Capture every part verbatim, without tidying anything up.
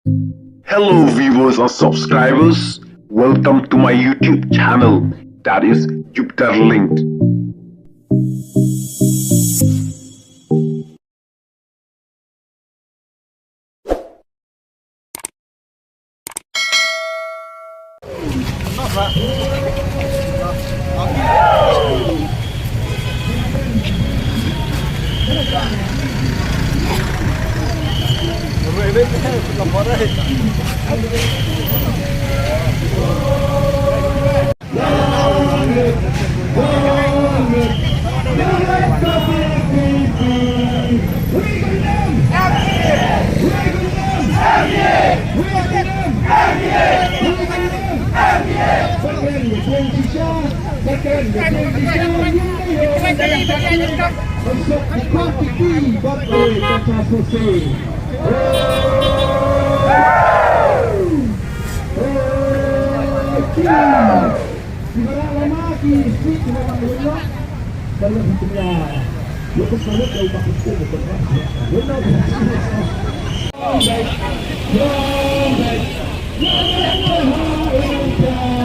Hello viewers and subscribers, welcome to my YouTube channel, that is Jupiter Linked.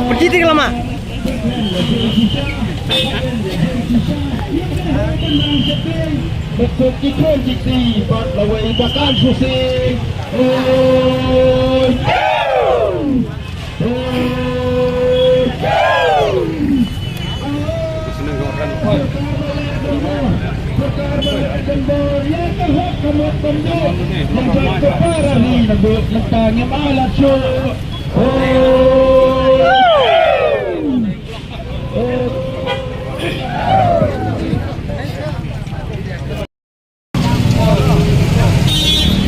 Pergi tinggal lama. Betul kita jiti bat lawai bakal susi. Oi.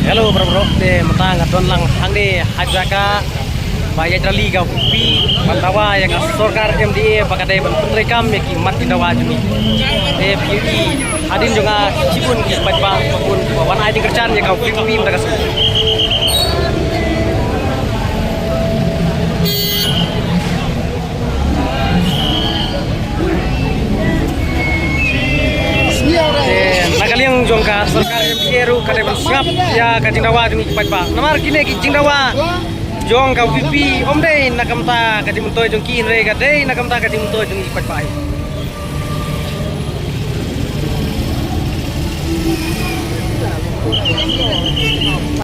Hello, bro, bro. Te mynta nga don lang hangne ha jaka ba ïaid rally ka VPP ban dawa ïa ka sorkar MDA ba ka dei ban pyntreikam ïa ki mat ki dawa jong ngi. Te phi ïohi hadien jong nga shibun ki paidbah ba bun ba wan ai jingkyrshan ïa ka VPP mynta ka sngi. Te na ka liang jong ka sorkar MDA ruh ka dei ban sngap ïa ka jingdawa jong ki paidbah. Namar kine ki jingdawa jong ka VPP ym dei na ka bynta ka jingmyntoi jong ki, hynrei ka dei na ka bynta ka jingmyntoi jong ki paidbah.